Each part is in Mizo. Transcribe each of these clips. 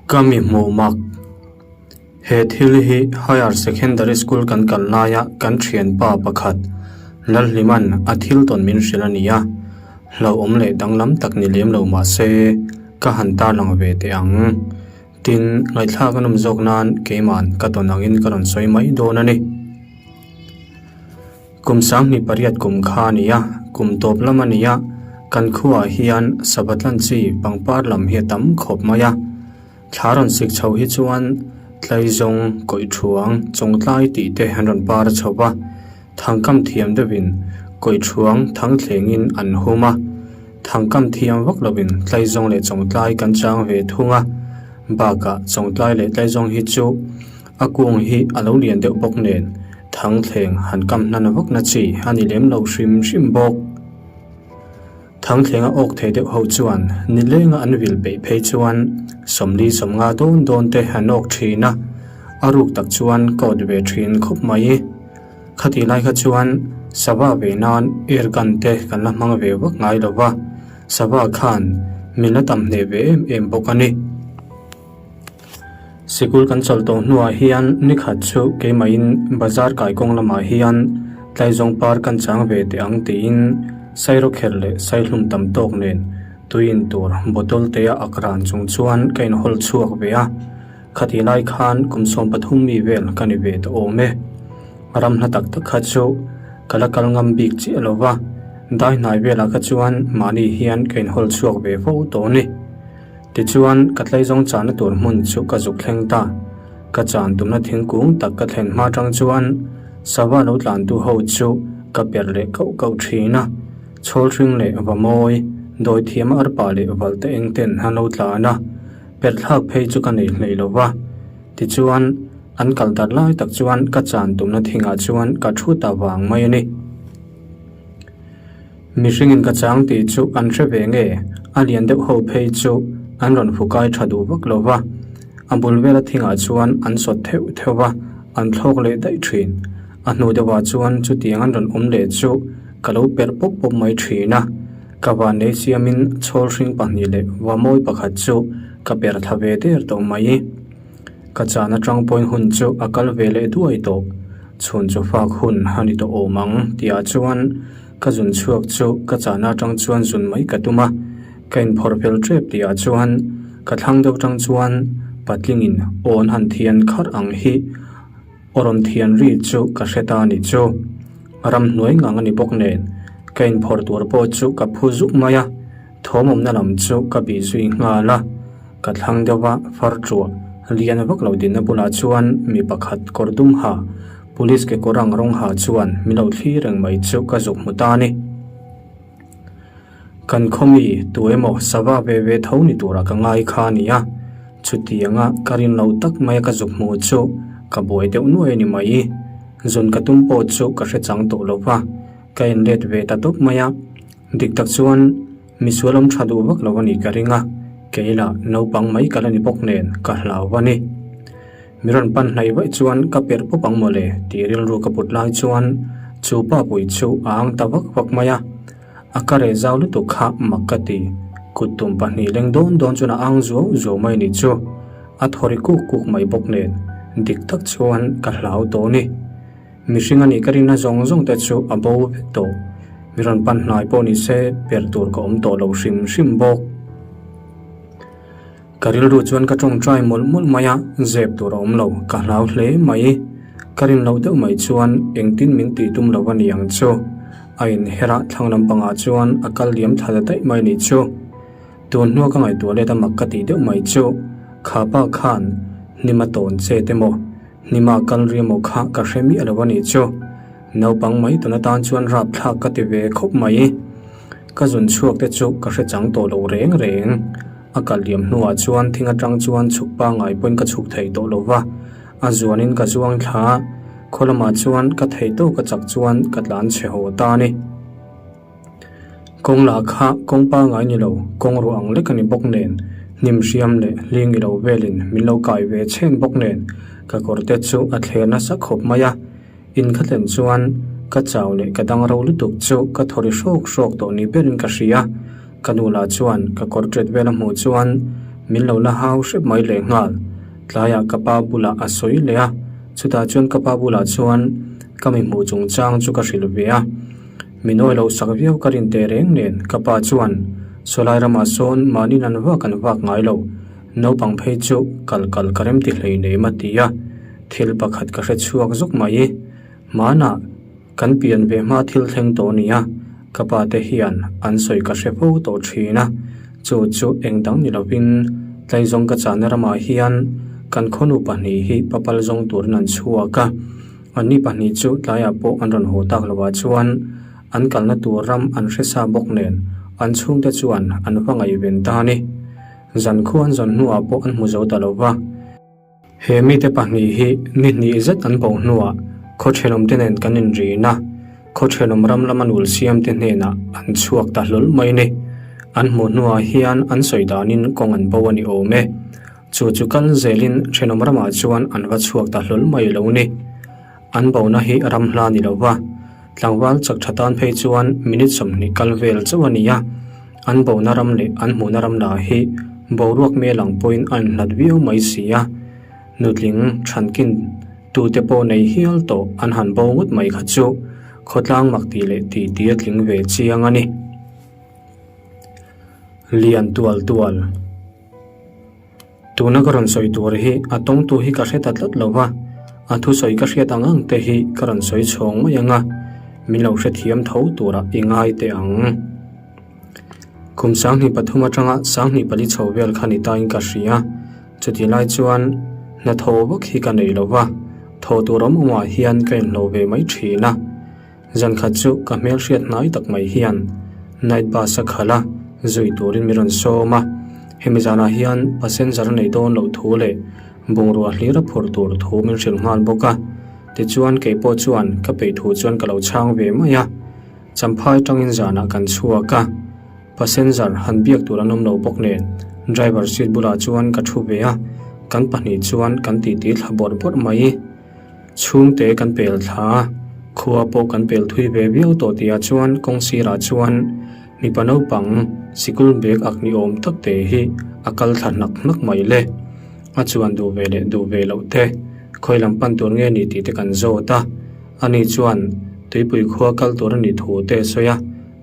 Ka mi hmuh mak. He thil hi Higher Secondary School kan kal laia kan thianpa pakhat Lalhliman a thil tawn min hrilh a ni a, hlauhawm leh danglam tak ni lem lo mah se ka han tarlang ve teh ang. Tin, ngaihthlak a nawm zawk nan keiman ka tawn angin ka rawn sawi mai dawn a ni. Kum 18 kum kha a ni a, kum tawp lam a ni a, kan khuaah hian Sabatlan chi pangpar lam hi a tam khawp mai a. Thla rawn sik chho hi chuan Tlaizawng, Kawihṭhuang, Chawngtlai tih te an rawn par chho va, thangkam thiam deuhin Kawihṭhuang thangthlengin an hum a, thangkam thiam vak lovin Tlaizawng leh Chawngtlai kan chang ve thung a, bakah Chawngtlai leh Tlaizawng hi chu A kung hi a lo lian deuh bawk nen thangthleng han kam hnan vak na chi a ni lem lo hrim hrim bawk. Thangthleng a awk thei deuh ho chuan nilenga an vil peih phei chuan 40 50 dawn dawn te an awk thin a, a ruk tak chuan ka awt ve thin khawp mai. Khatih lai kha chuan sava ve nan air gun te kan la hmang ve vak ngai lo va, sava khan min la tam hneh ve em em bawk a ni. Sikul kan chawlh tawh hnuah hian nikhat chu keimahin bazar kai kawng lamah hian tlaizawng par kan chang ve teh ang tiin sairawkherh leh saihlum tam tawk nen tui in tur bottle te a ak ran chung chuan ka inhawl chhuak ve a, khatih lai khan kum 13 mi vel ka ni ve ta awm e. Ram hla tak tak kha chu ka la kal ngam bik chiah lo va, dai hnai velah kha chuan mahni hian ka inhawl chhuak ve fo tawh a ni. Tichuan, ka tlaizawng chahna tur hmun chu ka zuk thleng ta. Ka chan tumna thingkung tak ka thlen hma tang chuan sava lo tlantu ho chu ka per leh kauh kauh thin a. Chhawl hring leh va mawi, dawi thiam arpa leh valte eng ten an lo tlan a, per thlak phei chu ka nei hlei lo va. Tichuan, an kal dar lai tak chuan ka chan tumna thingah chuan ka thu ta vang mai a ni. Mihringin ka chang tih chu an hre ve nge? A lian deuh ho phei chu an rawn fukai tha duh vak lo va, a bul vela thingah chuan an sawt theuh theuh va, an thlawk leh daih thin. A hnu deuhah chuan chutiang an rawn awm leh chu ka lo perh pawp pawp mai thin a, ka vannei siamin chhawl hring pahnih leh va mawi pakhat chu ka perh thla ve der tawh mai. Ka chan atang pawhin hun chu a kal ve leh duai tawh. Chhun chu fak hun a ni tawh awm ang tihah chuan ka zun chhuak chu ka chahna atang chuan zun mai ka tum a, ka inphawrh fel tep tihah chuan ka thlang deuh tang chuan patlingin awn han thian kharh ang hi aw rawn thian ri chu ka hre ta a nih chu. Ramhnuai ngang a ni bawk nen ka inphawrh tur pawh chu ka phu zuk mai a. Thawmawmna lam chu ka bih zui nghal a, ka thlang deuh a, far ṭuah lian vak lo dinna bulah chuan mi pakhat kawr dum ha, police kekawr ang rawng ha chuan min lo thli reng mai chu ka zuk hmu ta a ni. Kan khaw mi tu emaw sava ve ve tho ni tura ka ngai kha a ni a, chutianga ka rin lo tak maia ka zuk hmu chu ka buai deuh nuai a ni mai. Zun ka tum pawh chu ka hre chang tawh lo va, ka inlet ve ta tawp mai a. Dik tak chuan misual awm tha duh vak lo a nih ka ring a, kei lah naupang mai ka la ni bawk nen ka hlau a ni. Mi rawn pan hnaih vaih chuan ka perh pawp ang mawle tih rilru ka put lai chuan chu pa pui chu a ang ta vak vak mai a, a ka reh zau lutuk kha mak ka ti. Kut tum pahnih leng dawn dawn chuan a ang zuau zuau mai nih chu a thaw ri kuk kuk mai bawk nen dik tak chuan ka hlau tawh a ni. Mihring a nih ka rinna zawng zawng te chu a bo vek tawh. Mi rawn pan hnai pawh ni se per tur ka awm tawh lo hrim hrim bawk. Ka rilru chuan ka tawngtai mawlh mawlh mai a, zep tur a awm lo, ka hlau hle mai. Ka rin loh deuh mai chuan engtin min tih tum lo a ni ang chu. A inher a, thlang lampangah chuan a kal liam thla ta daih mai nih chu. Tun hnua ka ngaihtuah let a mak ka tih deuh mai chu, kha pa khan hnima tawn che te maw? Hnima kal riamaw kha ka hre miah lo a nih chu. Naupang mai tun atan chuan rapthlak ka ti ve khawp mai. Ka zun chhuak te chu ka hre chang tawh lo reng reng. A kal liam hnuah chuan thing atang chuan chhuk pangngai pawhin ka chhuk thei tawh lo va, a zuanin ka zuang thla a, khaw lamah chuan ka thei tawk a chak chuan ka tlan chhe haw ta a ni. Kawng lah kha kawng pangngai ni lo, kawng ruah ang lek a ni bawk nen, hnim hriam leh hling i lo velin min lo kai ve chhen bawk nen, ka kawr te chu a thler nasa khawp mai a. In ka thlen chuan ka chau leh ka dang ro lutuk chu ka thaw ri hrawk hrawk tawh ni berin ka hria. Ka nu lah chuan ka kawr ṭet vel a hmuh chuan Min lo la hau hrep mai lehnghal. Tlaiah ka pa bulah a sawi leh a, chutah chuan ka pa bulah chuan ka mi hmuh chungchang chu ka hrilh ve a. Min awi loh sak viau ka rin teh reng nen ka pa chuan sawlai ramah sawn mahni nan vak an vak ngai lo, naupang phei chu kal kal ka rem ti hlei nei ma ti a, thil pakhat ka hre chhuak zawk mai. Hmanah kan pian ve hma thil thleng tawh nia, ka pa te hian an sawi ka hre fo tawh thin a, chu chu eng dang ni lovin tlaizawng ka chahna ramah hian kan khawnu pahnih hi papal zawng turin an chhuak a. Anni pahnih chu tlaiah pawh an rawn haw tak lovah chuan an kalna tur ram an hre sa bawk nen an chhungte chuan an va ngaihven ta a ni. Zan khu an zawn hnuah pawh an hmu zo ta lo va. He mite pahnih hi ni hnih zet an bo hnuah khaw thenawmte nen kan inrin a, khaw thenawm ram lama nul siamte hnenah an chhuak ta hlawl mai a ni. An hmuh hnuah hian an sawi danin kawng an bo a ni awm e. Chu chu kal zelin thenawm ramah chuan an va chhuak ta hlawl mai lo ni. An bona hi ram hla ni lo va, tlangval chak tha tan phei chuan minute 20 kal vel chauh a ni a. An bona ram leh an hmuhna ram lah hi boruak mel ang pawhin a inhlat viau mai si a. Nutling thankin tute pawh nei hial tawh an han bo ngawt mai kha chu khawtlang mak tih leh tih tih a tling ve chiang a ni. Lian tual tual. Tuna ka rawn sawi tur hi a tawngtu hi ka hre ta tlat lo va, a thusawi ka hriat ang ang te hi ka rawn sawi chhawng mai ang a, min lo hrethiam tho turah i ngai teh ang. Kum 23 atanga 24 chho vel kha ni tain ka hria, chutih lai chuan hnathawh vak hi ka nei lo va, thaw tur awm awmah hian ka inhlo ve mai thin a. Zan khat chu ka hmelhriat hnai tak mai hian night bus a khalh a, zui turin mi rawn sawm a. Hemi zanah hian passenger a nei dawn loh thu leh bungrua hlir a phurh tur thu min hrilh nghal bawk a. Tichuan kei pawh chuan ka peih thu chuan ka lo chhang ve mai a. Champhai tangin zanah kan chhuak a, passenger han biak tur an awm lo bawk nen driver seat bulah chuan ka thu ve a, kan pahnih chuan kan titi thla bawrh bawrh mai. Chhungte kan pel thla a, khua pawh kan pel thui ve viau tawh tihah chuan kawng sirah chuan mipa naupang sikul bag ak ni awm tak te hi a kal thla hnak hnak mai le. A chuan duh ve leh duh ve loh te, khawi lam pan tur nge ni tih te kan zawt a. Ani chuan tuipui khua kal tur a nih thu te a sawi a,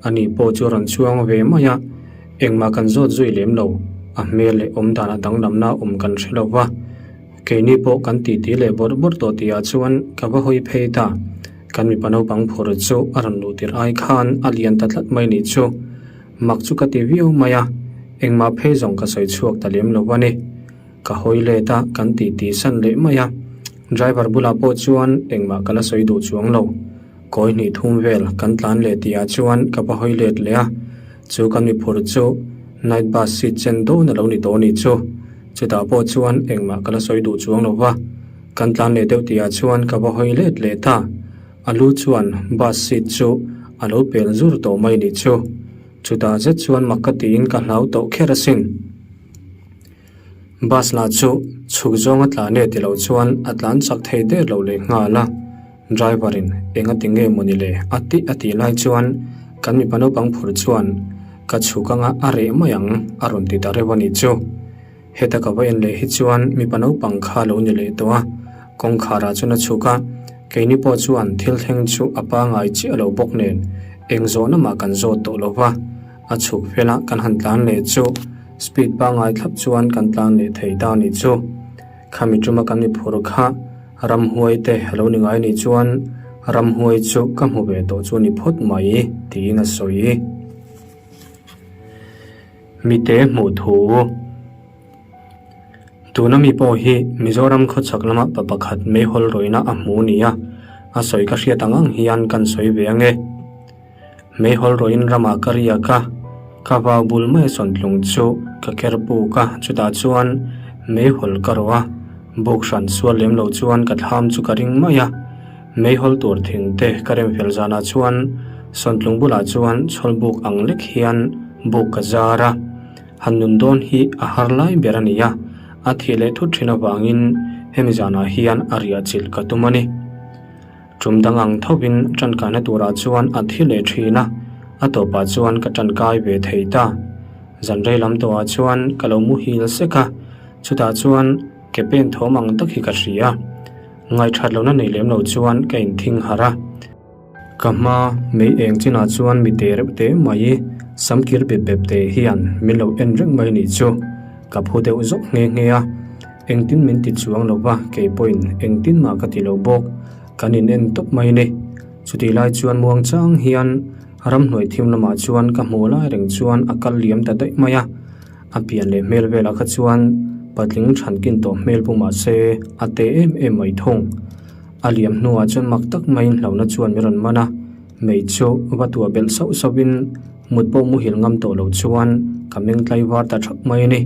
ani pawh chu a rawn chuang ve mai a. Engmah kan zawt zui lem lo, a hmel leh awmdan a danglamna awm kan hre lo va. Keini pawh kan titi leh bawrh bawrh tawh tihah chuan ka va hawi phei ta. Kan mipa naupang phur chu a rawn luh tirh ai khan a lian ta tlat mai nih chu. Mak chu ka ti viau mai a, engmah phei zawng ka sawi chhuak ta lem lo a ni. Ka hawi let a, kan titi san leh mai a. Driver bulah pawh chuan engmah ka la sawi duh chuang lo. Kawi hnih thum vel kan tlan leh tihah chuan ka va hawi let leh a, chu kan mi phur chu night bus seat chen dawn a lo ni tawh nih chu. Chutah pawh chuan engmah ka la sawi duh chuang lo va, kan tlan leh deuh tihah chuan ka va hawi let leh ta. A lu chuan bus seat chu a lo pel zur tawh mai nih chu. Chutah zet chuan mak ka tiin ka hlau tawh kher asin. Bus lah chu chhuk zawng a tlan e ti lo chuan a tlan chak thei der lo leh nghal a. Driver in enga ti nge maw ni le a tih a tih lai chuan kan mipa naupang phur chuan ka chhuk anga a reh mai ang a rawn ti ta reuh a nih chu. Heta ka va en leh hi chuan mipa naupang kha lo ni leh tawh a, kawngkhar ah chuan a chhuk a, keini pawh chuan thil thleng chu a pangai chiah lo bawk nen eng zawhna mah kan zawt tawh lo va, a chhuk fela kan han tlan leh chu speed pangai thlap chuan kan tlan leh thei ta a nih chu. Khami tuma kan mi phur kha ramhuai te a lo ni ngai nih chuan ramhuai chu ka hmu ve tawh chu ni phawt mai tiin a sawi. Mite hmuh thu Tuna mi pawh hi Mizoram khawchhak lama pa pakhat meihawl rawihna a hmu nia a sawi ka hriat ang ang hian kan sawi ve ange. Meihawl rawhin ramah ka riak a, ka vau bul mai sawntlung chu ka ker puk a, chutah chuan meihawl ka rawh a, buk hran sual lem lo chuan ka thlam chu ka ring mai a. Meihawl tur thing te ka rem fel zanah chuan sawntlung bulah chuan chhawlbuk ang lek hian buk ka zar a, han nun dawn hi a har lai ber a ni a, a thih leh thut thin avangin hemi zanah hian a riah chilh ka tum a ni. Tum dang ang thovin tankaina turah chuan a thi leh thin a, a tawpah chuan ka tankai ve thei ta. Zan rei lam tawhah chuan ka lo muhil sek a, chutah chuan ke pen thawm ang tak hi ka hria. Ngaihṭhat lohna nei lem lo chuan ka inthing harh a. Ka hma mei eng chinah chuan mi te reuh te mai samkir bep bep te hian min lo en reng mai nih chu. Ka phu deuh zawk nghe nghe a, engtin min ti chuang lo va kei pawhin engtin mah ka ti lo bawk, kan in en tawp mai ni. Chutih lai chuan muangchang hian ramhnuai thim lamah chuan ka hmuh lai reng chuan a kal liam ta daih mai a, a pian leh hmel velah kha chuan patling thankin tawh hmel pu mahse a te em em mai thung. A liam hnuah chuan mak tak maiin hlauhna chuan min rawn man a, mei chu va tuah belh sauh sauhin mut pawh muhil ngam tawh lo chuan ka meng tlai var ta thap mai a ni.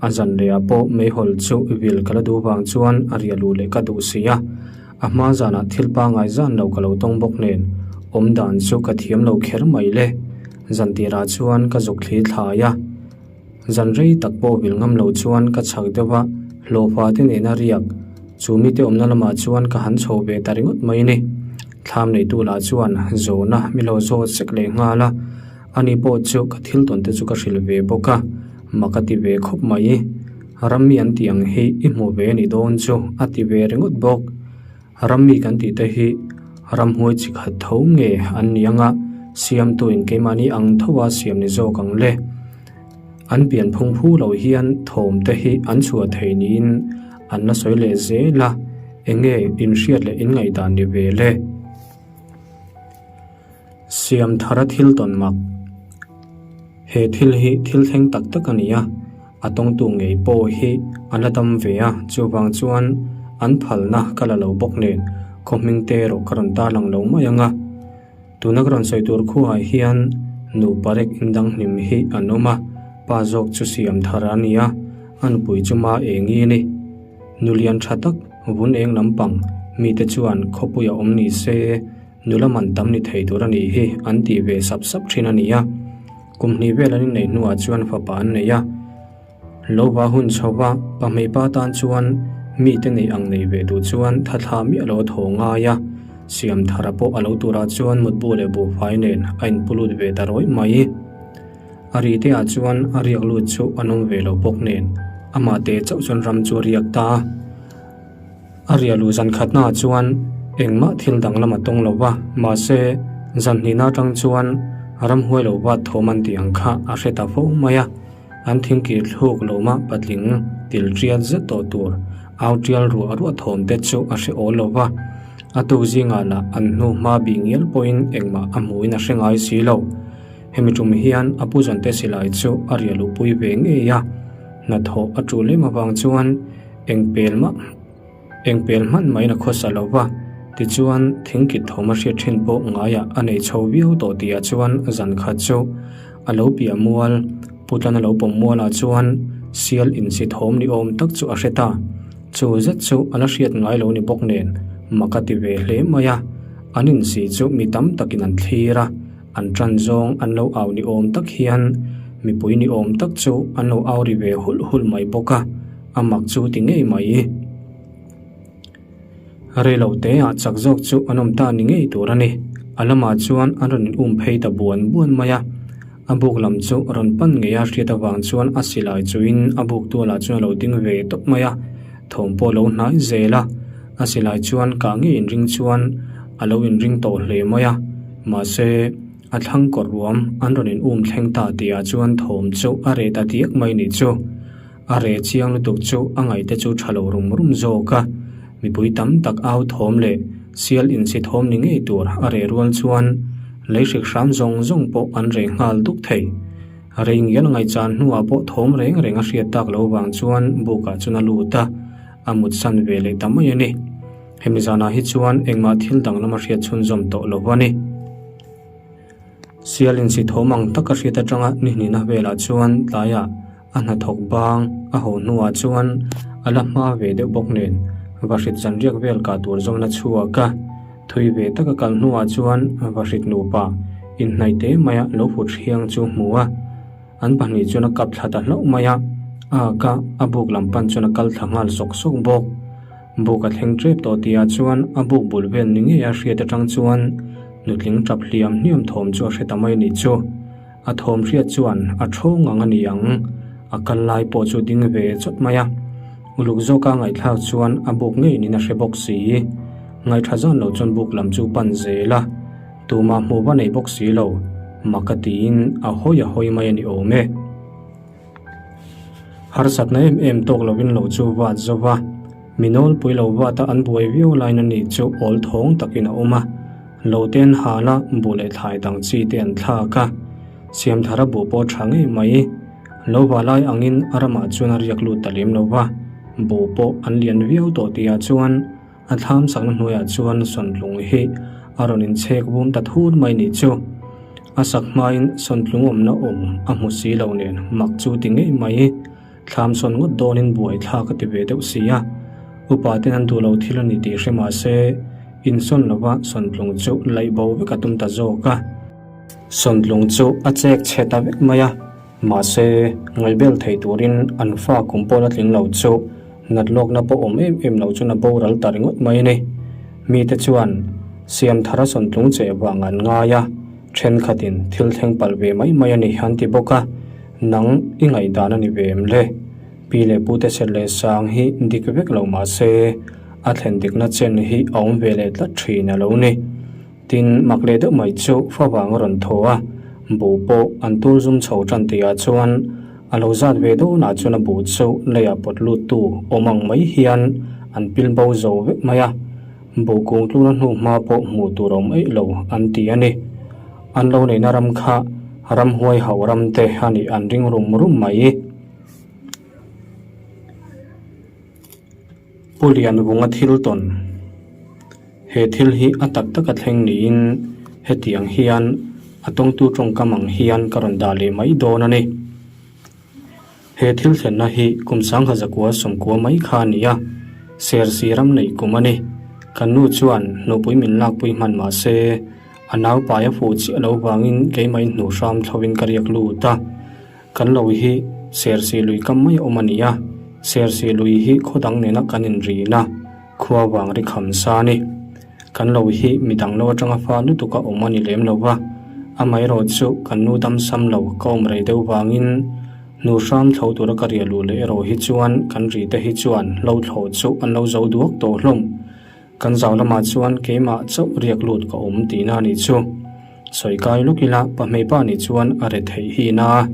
A zan lehah pawh meihawl chu vil ka la duh vang chuan a ria luh leh ka duh si a, a hma zanah thil pangai zan lo ka lo tawng bawk nen awm dan chu ka thiam lo kher mai le. Zan tirah chuan ka zuk thli thlai a. Zan rei tak pawh vil ngam lo chuan ka chhak deuh a, hlawhfa te nena riak chu mite awmna lamah chuan ka han chho ve ta ringawt mai a ni. Thlam neitu lah chuan zawhna mi lo zawt sek leh nghal a, ani pawh chu ka thil tawn te chu ka hrilh ve bawk a, mak a ti ve khawp mai. Rammi an tih ang hi i hmu ve a nih dawn chu a ti ve ringawt bawk. Rammi kan tih te hi ramhnuai chi khat tho nge an ni anga siamtuin keimahni ang tho a siam ni zawk ang le. An pian phung phu lo hian thawm te hi an chhuah thei niin an la sawi leh zel a, enge inhriat leh inngaihdan ni ve le. Siam thara thil tawn mak. He thil hi thil thleng tak tak a ni a, a tawngtu ngei pawh hi a la dam ve a, chuvang chuan an phalna ka la lo bawk nen khaw hming te erawh ka rawn tarlang lo mai ang a. Tuna ka rawn sawi tur khuaah hian nupa rek indang hlim hi an awm a, pa zawk chu siam thar a ni a, a nupui chu ma engi a ni. Nulian tha tak vun eng lampang mite chuan khawpuia awm ni se, Nula man tam ni thei tur a nih hi an tih ve sap sap thin a ni a. Kum hnih vel an inneih hnuah chuan fapa an nei a. Lova hun chho va, pahmei pa tan chuan mite neih ang nei ve duh chuan thathla miah lo a thaw ngai a. Siam thara pawh a lo turah chuan mutbu leh buhfai nen a inpu lut ve ta rawih mai. A ri te ah chuan a riak lut chu an awm ve lo bawk nen amah te chauh chuan ram chu a riak ta a. A riahluh zan khatnaah chuan engmah thil danglam a tawng lo va, mahse, zan hnihna atang chuan ramhuai lo vat thawm an tih ang kha a hre ta fo mai a. An thingkir thluk lawma patling til tial zet tawh tur au tial ruah ruah thawm te chu a hre awl lo va. A tuk zingah lah an hnu hma bih ngial pawhin engmah a hmuhin a hre ngai si lo. Hemi tum hian a pu Zante silai chu a riahluhpui ve ngei a, hnathawh a tul em avang chuan Eng pel mah eng pel hman maiin a khawsa lo va, tichuan thingkit thawm a hriat thin pawh ngaiah a nei chho viau tawh tihah chuan zan khat chu a lo piah mual, Putlan a lo pawm mualah chuan sial insi thawm ni awm tak chu a hre ta. Chu zet chu a la hriat ngai lo ni bawk nen mak a ti ve hle mai a, an insi chu mi tam takin an thlir a. An ṭan zawng an lo au ni awm tak hian mipui ni awm tak chu an lo au ri ve hulh hulh mai bawk a, a mak chu ti ngei mai. Reilo teah chak zawk chu an awm ta ni ngei tur a ni. A lamah chuan an rawn in um phei ta buan buan mai a. A buk lam chu rawn pan ngei a hriat avang chuan a silai chuin a buk tualah chuan a lo ding ve tawp mai a, thawm pawh a lo hnai zel a. A silai chuan kah ngei inring chuan a lo inring tawh hle mai a. Mahse, a thlang kawr ruam an rawn in um thleng ta tihah chuan thawm chu a reh ta diak mai nih chu. A reh chiang lutuk chu a ngaihte chu tha lo rum rum zawk a. Mipui tam tak au thawm leh sial insi thawm ni ngei tur a reh rual chuan lei hrik hram zawng zawng pawh an reh nghal duk thei. Rei ngial ngaihchan hnuah pawh thawm reng reng a hriat tak lo vang chuan bukah chuan a lut a, a mutsan ve leh ta mai a ni. Hemi zanah hi chuan engmah thil danglam a hriat chhunzawm tawh lo a ni. Sial insi thawm ang taka hriat atanga ni hnihna velah chuan tlaiah a hnathawk bang a haw hnuah chuan a la hma ve deuh bawk nen vahrit zanriak vel kah tur zawn a chhuak a. Thui ve taka kal hnuah chuan vahrit nupa inhnaih te maia lo fut hriang chu hmu a. An pahnih chuan a kap thla ta hlauh mai a, a ak a, a buk lam pan chuan a kal thla nghal sawk sawk bawk. Buk a thleng tep tawh tihah chuan a buk bul vel ni ngei a hriat atang chuan nutling tap hliam hniam thawm chu a hre ta mai nih chu. A thawm hriat chuan a tho ngang a ni ang, a kal lai pawh chu ding ve chawt mai a. Uluk zawka ngaihthlak chuan a buk ngei niin a hre bawk si. Ngaihṭha zan lo chuan buk lam chu pan zel a, tumah hmuh va nei bawk si lo, mak a tiin a hawi a hawi mai a ni awm e. Harsatna em em tawk lovin lo chu vat zo va, mi nawlpui lo vata an buai viau lain a ni chu awl thawng takin a awm a, lo te an hal a, buh leh thlai dang chi te an thlak a, Siamthara buh pawh tha ngei mai. Lo va lai angin a ramah chuan a riak lut ta lem lo va, buh pawh an lian viau tawh tihah chuan a thlam sakna hnuaiah chuan sawntlung hi a rawn inchhek vum ta thur mai nih chu. A sak hmain sawntlung awmna awm a hmu si lo nen mak chu ti ngei mai. Thlam sawn ngawt dawnin buai thlak a ti ve deuh si a, upa ten an duh lo thil a ni tih hre mah se insawn lova sawntlung chu laih bo vek a tum ta zawk a. Sawntlung chu a chek chhe ta vek mai a, mahse ngaihbel thei turin an fa kum pawh la tling lo chu nat lawkna pawh awm em em lo chuan a boral ta ringawt mai a ni. Mite chuan Siamthara sawntlung cheh vang an ngai a, thenkhatin thil thleng palh ve mai mai a ni an ti bawk a, nang i ngaihdan a ni ve em le? Pi leh pute set leh sang hi dik vek lo mah se a thlen dikna chen hi a awm ve leh tlat thin a lo ni. Tin, mak leh deuh mai chu favang a rawn thaw a, buh pawh an tul zum chho tan tihah chuan a lo zat ve dawnah chuan a buh chu leiah pawt luttu awm ang mai hian an pil bo zo vek mai a, buh kung tluna hnu hma pawh hmuh tur a awm eih lo an ti a ni. An lo neihna ram kha ramhuai hauh ram te a nih an ring rum rum mai. Pu Lianvunga thil tawn. He thil hi a tak taka thleng niin hetiang hian a tawngtu tawngkam ang hian ka rawn dah leh mai dawn a ni. He thil thlenna hi kum sangha zakua sawmkua mai kha a ni a, Sersi ram neih kum a ni. Kan nu chuan hnupui min lakpui hman mah se a naupai a fuh chiah lo vangin keimah in hnuh hram thlovin ka riak lut a. Kan lo hi Sersi lui kam mai awm a ni a, Sersi lui hi khaw dang nena kan inrin a, khua vang ri kham sa a ni. Kan lo hi mi dang lo atanga fa lutuk a awm a ni lem lo va, amaherawh chu kan nu dam sam lo ka awm rei deuh vangin nu hram thlo tura ka riah luh leh erawh hi chuan kan ri te hi chuan lo thlawh chu an lo zo duak tawh hlawm. Kan zau lamah chuan keimah chauh riak lut ka awm tihna a nih chu. Sawi kai lawk ila pahmeipa nih chuan a re theih hi na.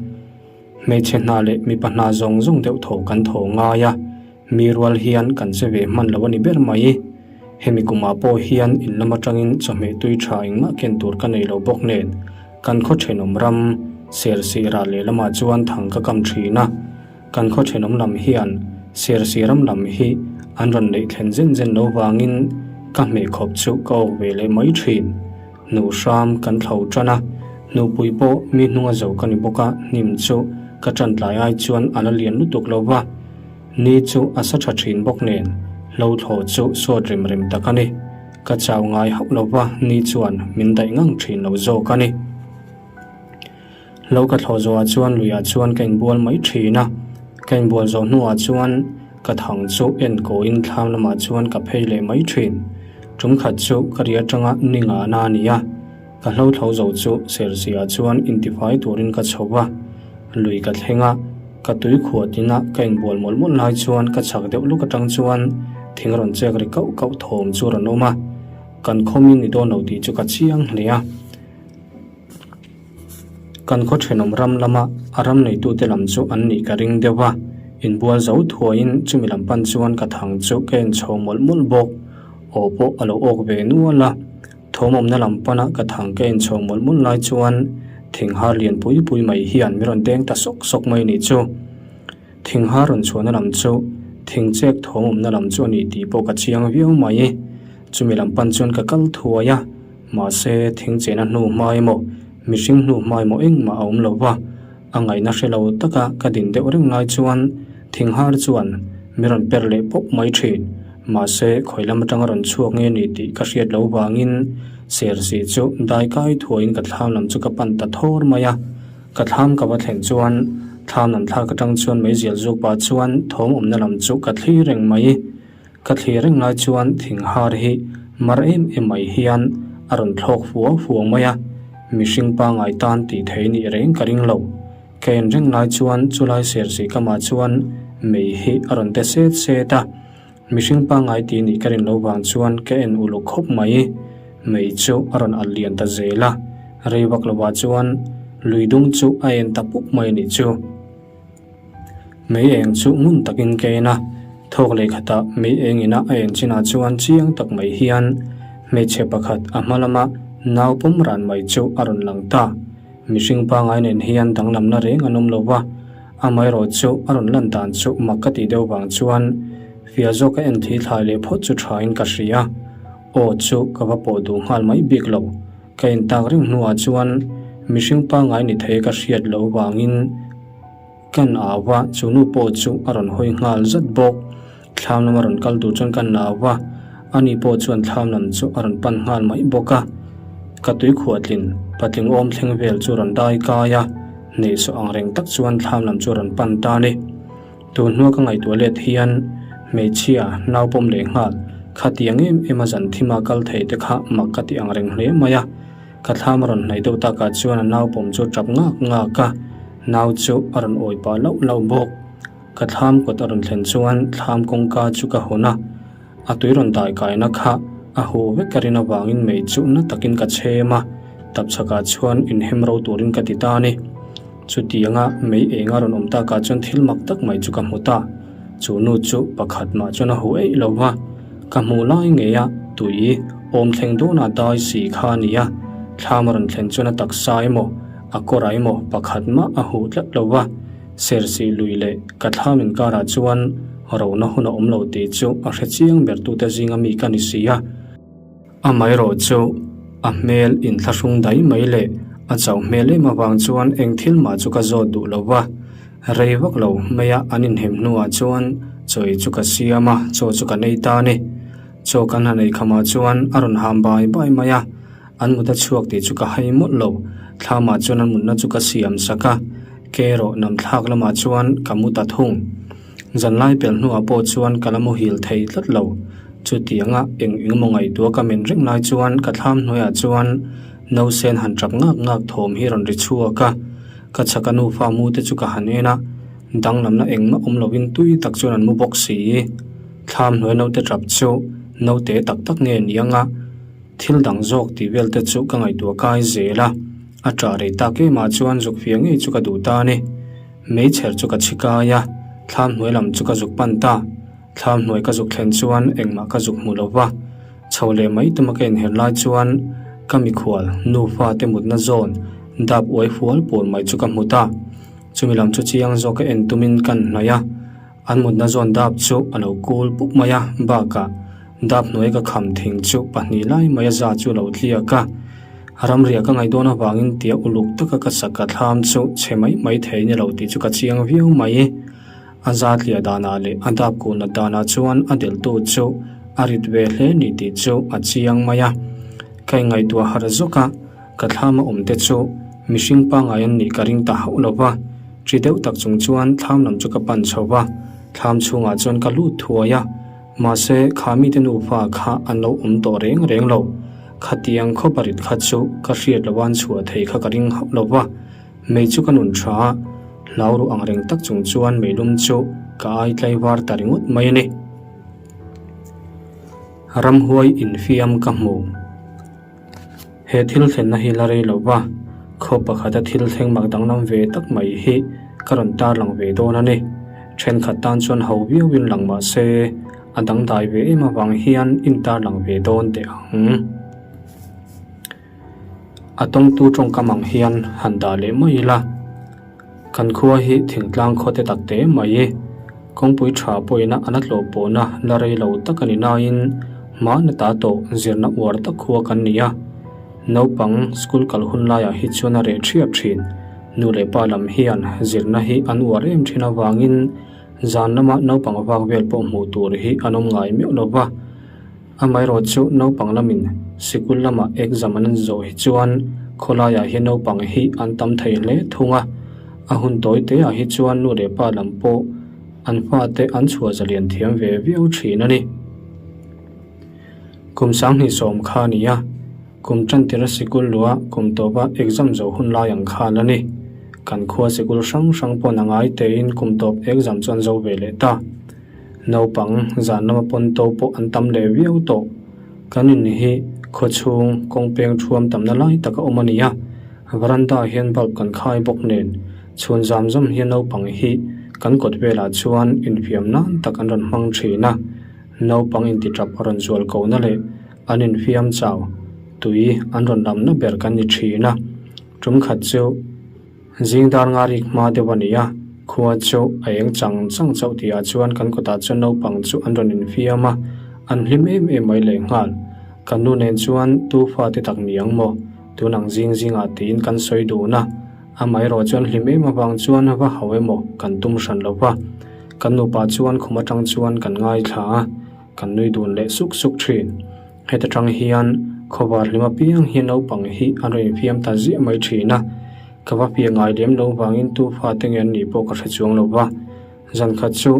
Hmeichhe hna leh mipa hna zawng zawng deuh tho kan tho ngai a, mi rual hian kan che ve hman lo a ni ber mai. Hemi kumah pawh hian in lam atangin chawhmeh tui tha engmah ken tur ka nei lo bawk nen kan khaw thenawm ram Sersih ral lehlamah chuan thang ka kam thin a. Kan khaw thenawm lam hian Sersi ram lam hi an rawn neih thlen zen zen lo vangin ka hmeh khawp chu ka awk ve leh mai thin. Hnuh hram kan thlo tan a, hnupui pawh mi hnunga zo ka ni bawk a, hnim chu ka tan tlai ai chuan a la lian lutuk lo va, ni chu a sa tha thin bawk nen hlo thlawh chu sawt rem rem tak a ni. Ka chau ngai hauh lo va, ni chuan min daih ngang thin lo zawk a ni. Lo ka thlawh zawhah chuan luiah chuan ka inbual mai thin a, ka inbual zawh hnuah chuan ka thang chu en kawiin thlam lamah chuan ka phei leh mai thin. Tum khat chu ka ri atanga ni ngahna a ni a, ka hlo thlo zo chu Sersiah chuan intifai turin ka chho va, lui ka thleng a, ka tui khuah tina ka inbual mawlh mawlh lai chuan ka chhak deuh luk atang chuan thing rawn chek ri kauh kauh thawm chu rawn awm a, kan khawmin ni dawn lo tih chu ka chiang hle a. Kan khaw thenawm ram lama a ram neitute lam chu an nih ka ring deuh a, inbual zo thuaiin chumi lam pan chuan ka thang chu ka en chho mawlh mawlh bawk. Aw pawh a lo awk ve nual a, thawmawmna lam pana ka thang ka en chho mawlh mawlh lai chuan thing har lian pui pui mai hian min rawn deng ta sawk sawk mai nih chu. Thing har rawn chhuahna lam chu thing chek thawmawmna lam chu a ni tih pawh ka chiang viau mai. Chumi lam pan chuan ka kal thuai a. Mahse, thing chena hnu hma emaw, mihring hnu hma emaw engmah a awm lo va, a ngaihna hre lo taka ka din deuh reng lai chuan thing har chuan mi rawn per leh pawp mai thin. Mahse, khawi lam atanga rawn chhuak nge ni tih ka hriat lo vangin Sersi chu dai kai thuaiin ka thlam lam chu ka pan ta thawr mai a. Ka thlam ka va thlen chuan thlam lam thlak atang chuan meizial zuk pah chuan thawm awmna lam chu ka thlir reng mai. Ka thlir reng lai chuan thing har hi mar em em mai hian a rawn thlawk fua fua mai a. Mihring pangai tan tih thei nih reng ka ring lo. Ka en reng lai chuan chulai sersi kamah chuan mei hi a rawn de set set a. Mihring pangai tih nih ka rin lo vang chuan ka en uluk khawp mai. Mei chu a rawn alh lian ta zel a, rei vak lovah chuan lui dung chu a en ta pup mai a nih chu. Mei eng chu ngun takin ka en a, thawk leh khatah mei eng ina a en chinah chuan chiang tak mai hian hmeichhe pakhat a hma lama nau pawm ran mai chu a rawn lang ta. Mihring pangai nen hian danglamna reng an awm lo va, amaherawh chu a rawn lan dan chu mak ka tih deuh vang chuan fiah zawk a en thli thlai leh phawt chu thain ka hria. Aw chu ka va pawh duh nghal mai bik lo. Ka en tak reng hnuah chuan mihring pangai ni thei ka hriat loh vangin kan au va, chu nu pawh chu a rawn hawi nghal zat bawk. Thlam lama rawn kal tur chuan kan au va, ani pawh chuan thlam lam chu a rawn pan nghal mai bawk a. Ka tui khuatlin patling awm thleng vel chu rawn dai kai a, hnehsawh ang reng tak chuan thlam lam chu a rawn pan ta a ni. Tun hnua ka ngaihtuah let hian hmeichhia nau pawm leh nghal khatiang em em a zan thima kal thei te kha mak ka ti ang reng hle mai a. Ka thlam a rawn hnaih deuh takah chuan a nau pawm chu tap ngak ngak a, nau chu a rawn awi pah lauh lauh bawk. Ka thlam kawt a rawn thlen chuan thlam kawngka chu ka hawn a, a tui rawn dai kaina kha a huh vek ka rin avangin mei chu na takin ka chhem a, tapchhakah chuan inhem ro turin ka ti ta a ni. Chutianga mei eng a rawn awm takah chuan thil mak tak mai chu ka hmu ta. Chu nu chu pakhat mah chuan a huh eih lo va, ka hmuh lai ngei a tui awm thleng dawnah dai si kha a ni a, thlam a rawn thlen chuan a taksa emaw a kawrah emaw pakhat mah a huh tlat lo va, Sersih lui leh ka thlam inkarah chuan rona hun a awm lo tih chu a hre chiang ber tute zinga mi ka ni si a. Amaherawh chu a hmel inthlahrung dai mai leh a chauh hmel em avang chuan eng thil mah chu ka zawt duh lo va, rei vak lo maia an inhem hnuah chuan chawi chu ka siam a, chaw chu ka nei ta a ni. Chaw kan han ei khamah chuan a rawn ham bai bai mai a, an mut a chhuak tih chu ka hai mawlh lo. Thlamah chuan an mutna chu ka siam sak a, ke erawh nam thlak lamah chuan ka mu ta thung. Zanlai pel hnuah pawh chuan ka la muhil thei tlat lo. Chutianga eng engemaw ngaihtuah ka men reng lai chuan ka thlam hnuaiah chuan nausen han tap ngak ngak thawm hi rawn ri chhuak a. Ka chhaka nufa mu te chu ka han en a, danglamna engmah awm lovin tui tak chuan an mu bawk si. Thlam hnuai naute tap chu naute tak tak nge ni anga thil dang zawk tih vel te chu ka ngaihtuah kai zel a. A tah rei tak emah chuan zuk fia ngei chu ka duh ta a ni. Meichher chu ka chhi kai a, thlam hnuai lam chu ka zuk pan ta. Thlam hnuai ka zuk thlen chuan engmah ka zuk hmu lo va, chho leh mai tuma ka inher lai chuan ka mikhual nufa te mutna zawn dap uai fual pur mai chu ka hmu ta. Chumi lam chu chiang zawk ka en tumin kan hnaih a, an mutna zawn dap chu a lo kul pup mai a, bakah dap hnuai ka kham thing chu pahnih lai mai a za chu a lo tliak a. Ramriah ka ngaih dawn avangin tia uluk taka ka sak ka thlam chu chhe mai mai thei ni lo tih chu ka chiang viau mai. A zatliah danah leh a dap kuhnat danah chuan a delhtu chu a rit ve hle ni tih chu a chiang mai a. Ka ingaihtuah harh zawk a, ka thlama awm te chu mihring pangngai an nih ka ring ta hauh lo va. Ṭi deuh tak chung chuan thlam lam chu ka pan chho va, thlam chhungah chuan ka lut thuai a. Mahse, kha mite nufa kha an lo awm tawh reng reng lo. Khatiang khaw parit kha chu ka hriat lo an chhuah thei kha ka ring hauh lo va, mei chu ka nun tha a, hlau ruh ang reng tak chung chuan meilum chu ka ai tlai var ta ringawt mai a ni. Ramhuai infiam ka hmu. He thil thlenna hi la rei lo va, khaw pakhata thil thleng mak danglam ve tak mai hi ka rawn tarlang ve dawn a ni. Thenkhat tan chuan ho viauin lang mah se, a dangdai ve em avang hian intarlang ve dawn teh ang. A tawngtu tawngkam ang hian han dah leh mai ila. Kan khua hi thingtlang khaw te tak te mai. Kawngpui tha pawhina an a tlawh pawhna la rei lo tak a ni nain hmana ta tawh zirna uar tak khua kan ni a. Naupang school kal hun laiah hi chuan a reh thiap thin. Nu leh pa lam hian zirna hi an uar em thin avangin zan lama naupang vak vel pawh hmuh tur hi an awm ngai meuh lo va. Amaherawh chu naupang lamin sikul lamah exam an zawh hi chuan khawlaiah hian naupang hi an tam thei hle thung a, a hun tawi te ah hi chuan nu leh pa lam pawh an fate an chhuah zalian thiam ve viau thin a ni. Kum 2010 kha a ni a. Kum tantira sikul luah kum tawpa exam zo hun lai ang khan a ni. Kan khua sikul hrang hrang pawn a ngai tein kum tawp exam chu an zo ve leh ta. Naupang zan lama pawn to pawh an tam leh viau tawh. Kan in hi khaw chhung kawng peng thuam tamna lai taka awm a ni a, veranda ah hian bulb kan khai bawk nen chhun zam zawm hian naupang hi kan kawt velah chuan infiam nan tak an rawn hmang thin a, naupang intiṭap a rawn zual kohna leh an infiam chau tui an rawn lamna ber kan ni thin a, tum khat chu. Zing dar nga rik hma deuh a ni a, khua chu a eng chang chang chauh tihah chuan kan kawtah chuan naupang chu an rawn infiam a, an hlim em em mai lehnghal. Kan nu nen chuan tu fate tak ni ang maw? Tun ang zing zingah tiin kan sawi dun a, amaherawh chuan hlim em avang chuan va hau emaw kan tum hran lo va. Kan nupa chuan khum atang chuan kan ngaithla a, kan nui dun leh suk suk thin. Heta tang hian khawvar hlim apiang hian naupang hi an rawn infiam ta ziah mai thin a, ka va piah ngai lem lo vangin tu fate nge an nih pawh ka hre chuang lo va. Zan khat chu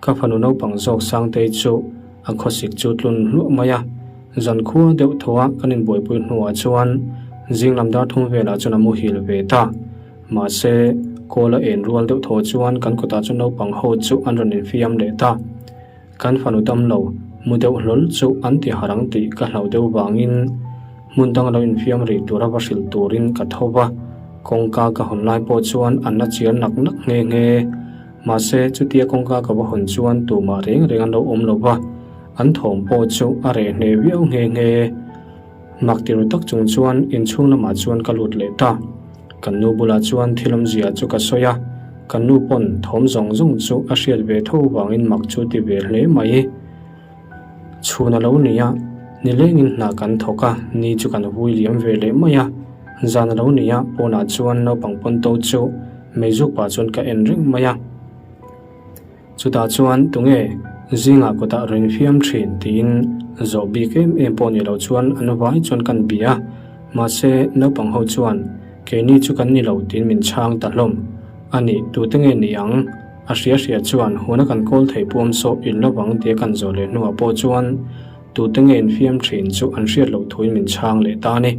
ka fanu naupang zawk Sangtei chu a khawsik chu tlun hluah mai a, zan khua deuh tho a kan inbuaipui hnuah chuan zing lam dar thum velah chuan a muhil ve ta. Mahse, kawl a en rual deuh tho chuan kan kawtah chu naupang ho chu an rawn infiam leh ta. Kan fanu dam lo, mu deuh hlawl chu an ti harh ang tih ka hlauh deuh vangin hmun dang lo infiam rih tura va hrilh turin ka tho va, kawngka ka hawn lai pawh chuan an la chiar nak nak nghe nghe. Mahse, chutia kawngka ka va hawn chuan tumah reng reng an lo awm lo va, an thawm pawh chu a reh hneh viau nghe nghe. Mak ti ru tak chung chuan inchhung lamah chuan ka lut leh ta. Kan nu bulah chuan thil awmzia chu ka sawi a, kan nu pawn thawm zawng zawng chu a hriat ve tho vangin mak chu ti ve hle mai. Chhun a lo ni a, nilengin hna kan thawk a, ni chu kan vui liam ve leh mai a. Zan a lo ni a, pawnah chuan naupang pawn to chu meizuk pah chuan ka en reng mai a. Chutah chuan tunge zingah kawtah rawn fiam thin tiin zawh bik em em pawh ni lo chuan an vai chuan kan bia a, mahse naupang ho chuan keini chu kan ni lo tiin min chhang ta hlawm. A nih tute nge ni ang? A hria hria chuan huna kan kawl thei puam saw in lovang tia kan zawh leh hnuah pawh chuan tute nge infiam thin chu an hriat loh thuin min chhang leh ta a ni.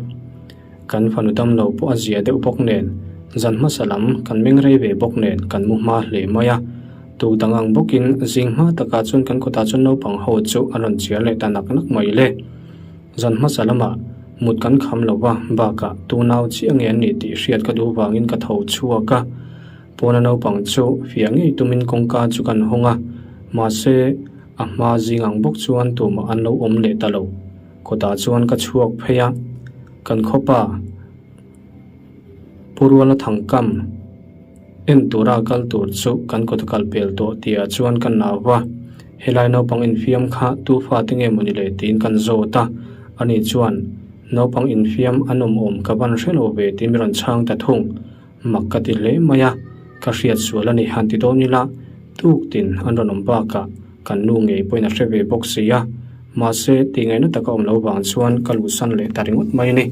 Kan fanu dam lo pawh a zia deuh bawk nen, zan hmasa lam kan meng rei ve bawk nen kan mu hma hle mai a. Tuk dang ang bawkin zing hma takah chuan kan kawtah chuan naupang ho chu an rawn chiar leh ta nak nak mai le. Zan hmasa lamah mut kan kham lo va, bakah tu nau chiah nge an nih tih hriat ka duh vangin ka tho chhuak a. Pawna naupang chu fiah ngei tumin kawngka chu kan hawng a, mahse a hma zing ang bawk chuan tumah an lo awm leh ta lo. Kawtah chuan ka chhuak phei a, kan khawpa Pu Ruala Thangkam en tura kal tur chu kan kawt a kal pel tawh tihah chuan ka nau va, helai naupang infiam kha tu fate nge mawni le tiin kan zawt a, ani chuan naupang infiam an awm awm ka van hre lo ve tiin mi rawn chhang ta thung. Mak ka ti hle mai a, ka hriat sual a ni han ti dawn ila, tuk tin an rawn awm bakah kan nu ngei pawhin a hre ve bawk si a, mahse tih ngaihna taka awm lo vang chuan ka luhsan leh ta ringawt mai a ni.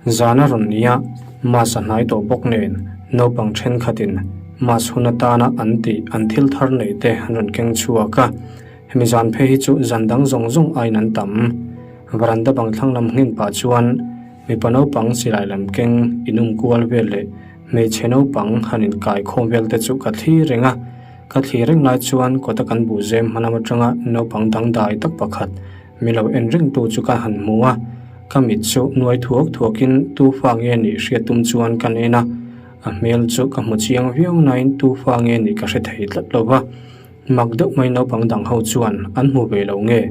Zan a rawn ni a, Mass a hnai tawh bawk nen naupang thenkhatin Mass hun atana an tih an thil thar neih te an rawn keng chhuak a, hemi zan phei hi chu zan dang zawng zawng aiin an tam. Varanda bang thlang lam nghen pah chuan Mipa naupang silai lam keng inum kual vel leh hmeichhe naupang han inkai khawm vel te chu ka thlir reng a. Ka thlir reng lai chuan kawta kan buh zem hmalam atanga naupang dangdai tak pakhat mi lo en reng tu chu ka han hmu a. Ka mit chu nuai thuak thuakin tu fa nge nih hriat tum chuan kan en a. A hmel chu ka hmu chiang viau nain tu fa nge nih ka hre thei tlat lo va. Mak deuh mai naupang dang ho chuan an hmu ve lo nge?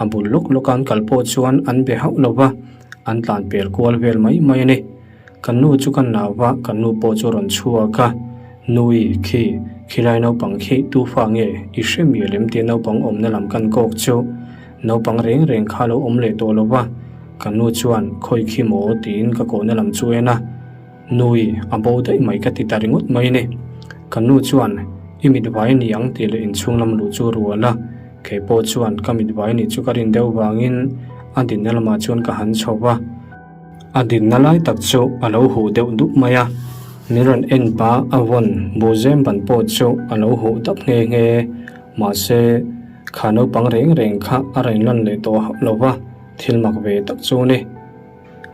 A bul lawk lawka an kal pawh chuan an be hauh lo va. An tlan pel kual vel mai mai a ni. Kan nu chu ka nau va, kan nu pawh chu a rawn chhuak a. Nui, khi, khilai naupang khi tu fa nge i hre mial em tia naupang awmna lam kan kawk chu naupang reng reng kha lo awm leh tawh lo va. Kan nu chuan khawi khi maw tiin ka kawhna lam chu en a. Nui, a bo daih mai ka ti ta ringawt mai a ni. Kan nu chuan i mit vai a ni ang tih leh inchhung lam luh chu rual a. Kei pawh chuan ka mit vai nih chu ka rin deuh vangin a dinna lamah chuan ka han chho va. A dinna lai tak chu a lo huh deuh dup mai a, min rawn en pah a vawn buhzem ban pawh chu a lo huh dap nghe nghe. Mahse, kha naupang reng reng kha a rawn lan leh tawh hauh lo va. Thil mak ve tak chu ni.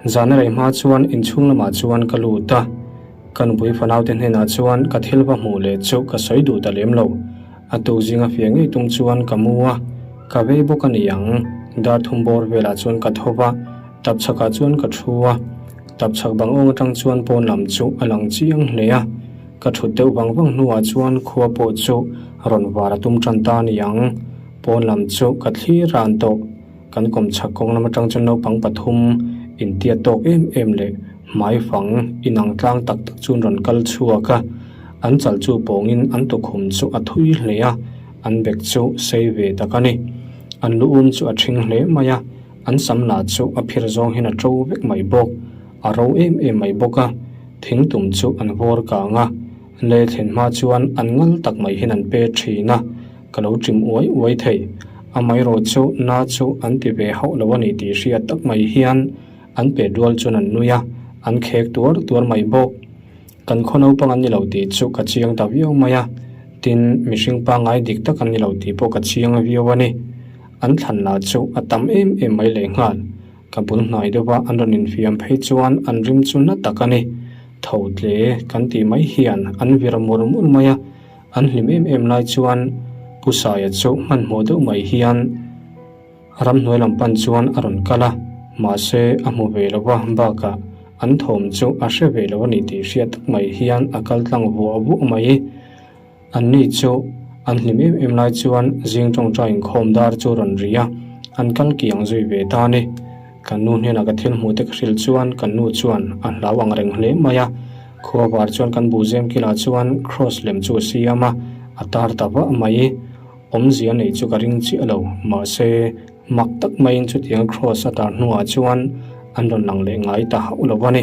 Zan a rei hma chuan inchhung lamah chuan ka lut a, ka nupui fanaute hnenah chuan ka thil va hmuh leh chu ka sawi duh ta lem lo. A tuk zinga fiah ngei tum chuan ka mu a, ka vei bawk a ni ang. Dar thum bawr velah chuan ka tho va, tap chhakah chuan ka thu a. Tap chhak bang awng atang chuan pawn lam chu a lang chiang hle a. Ka thut deuh vang vang hnuah chuan khua pawh chu rawn var a tum tan ta a ni ang. Pawn lam chu ka thlir ran tawh. Kan kawmchhak kawng lam atang chuan naupang pathum intiat tawk em em leh hmaifang inang tlang tak tak chu an rawn kal chhuak a. An chal chu pawngin an tukhum chu a thui hle a, an bek chu sei ve tak a ni. An lu um chu a thing hle mai a, an sam lah chu a phir zawng hian a to vek mai bawk, a ro em em mai bawk a. Thing tum chu an vawr kang a, le thlen hma chuan an ngal tak mai hian an pe thin a, ka lo ṭim uai uai thei. Amaherawh chu na chu an ti ve hauh lo a ni tih hriat tak mai hian an pe dual chuan an nui a, an khek tuar tuar mai bawk. Kan khaw naupang an ni lo tih chu ka chiang ta viau mai a, tin mihring pangngai dik tak an ni lo tih pawh ka chiang viau a ni. An thlan lah chu a tam em em mai lehnghal. Ka bul hnai deuh a an rawn infiam phei chuan an rim chu na tak a ni. Tho tle kan tih mai hian an vir mur mur mai a, an hlim em em lai chuan Pu Saia chu hmanhmawh deuh mai hian ramhnuai lam pan chuan a rawn kal a, mahse a hmu ve lo va, bakah an thawm chu a hre ve lo a ni tih hriat tak mai hian a kal tlang vuah vuah mai. Anni chu an hlim em em lai chuan zing tawngtai inkhawm dar chu rawn ri a, an kal kiang zui ve ta a ni. Kan nu hnenah ka thil hmuh te ka hrilh chuan kan nu chuan a hlau ang reng hle mai a, khua var chuan kan buhzem kilah chuan cross lem chu a siam a, a tar ta vah mai. Awmzia neih chu ka ring chiah lo, mahse mak tak maiin chutiang cross a tar hnuah chuan an rawn lang leh ngai ta hauh lo a ni.